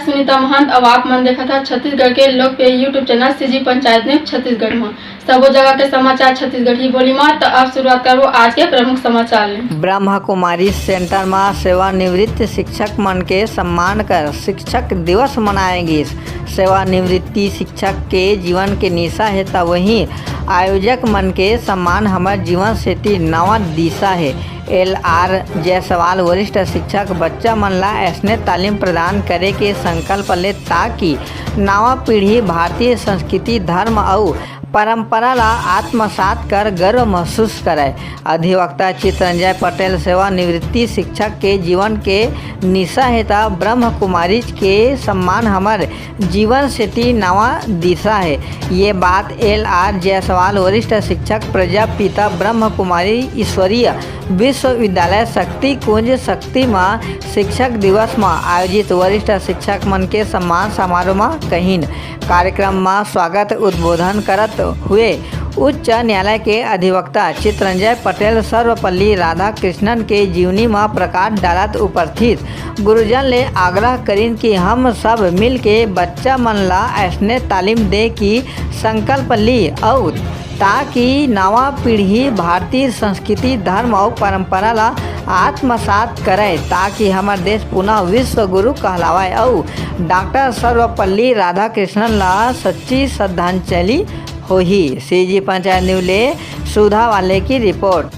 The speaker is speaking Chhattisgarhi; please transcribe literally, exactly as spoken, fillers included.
सुनीता महंत, अउ आप मन देखत हा छत्तीसगढ़ के लोकप्रिय YouTube channel CG panchayat news Chhattisgarh म। सबो जगह के समाचार छत्तीसगढ़ी बोली म। त अब शुरुआत करबो आज के प्रमुख समाचार ले। ब्रह्म कुमारी सेंटर म सेवानिवृत्त शिक्षक मन के सम्मान कर शिक्षक दिवस मनाए गिस। सेवानिवृत्ति शिक्षक के जीवन के निशा हे, त वहीं आयोजक मन के सम्मान हमर जीवन सेती नवा दिशा हे। एल आर जायसवाल वरिष्ठ शिक्षक बच्चा मन ला ऐसने तालीम प्रदान करे के संकल्प ले, ताकि नवा पीढ़ी भारतीय संस्कृति, धर्म अउ परंपरा ला आत्मसात कर गर्व महसूस करय। अधिवक्ता चितरंजय पटेल सेवानिवृत्ति शिक्षक के जीवन के निशा हे, त ब्रह्म कुमारी के सम्मान हमर जीवन सेती नवा दिशा हे। ये बात एल आर जायसवाल वरिष्ठ शिक्षक प्रजापिता ब्रह्म कुमारी ईश्वरीय विश्वविद्यालय शक्ति कुंज शक्ति म शिक्षक दिवस म आयोजित वरिष्ठ शिक्षक मन के सम्मान समारोह म कहिन। कार्यक्रम म स्वागत उद्बोधन करत हुए उच्च न्यायालय के अधिवक्ता चितरंजय पटेल सर्वपल्ली राधाकृष्णन के जीवनी म प्रकाश डालत उपस्थित गुरुजन ले आग्रह करिन कि हम सब मिल के बच्चा मन ला ऐसने तालीम दे की संकल्प ली अउ ताकि नवा पीढ़ी भारतीय संस्कृति, धर्म अउ परंपरा ला आत्मसात करे, ताकि हमर देश पुनः विश्व गुरु कहलावय अउ डॉक्टर सर्वपल्ली राधाकृष्णन ला सच्ची श्रद्धांजलि होही। सीजी पंचायत न्यूज ले सुधा वाले की रिपोर्ट।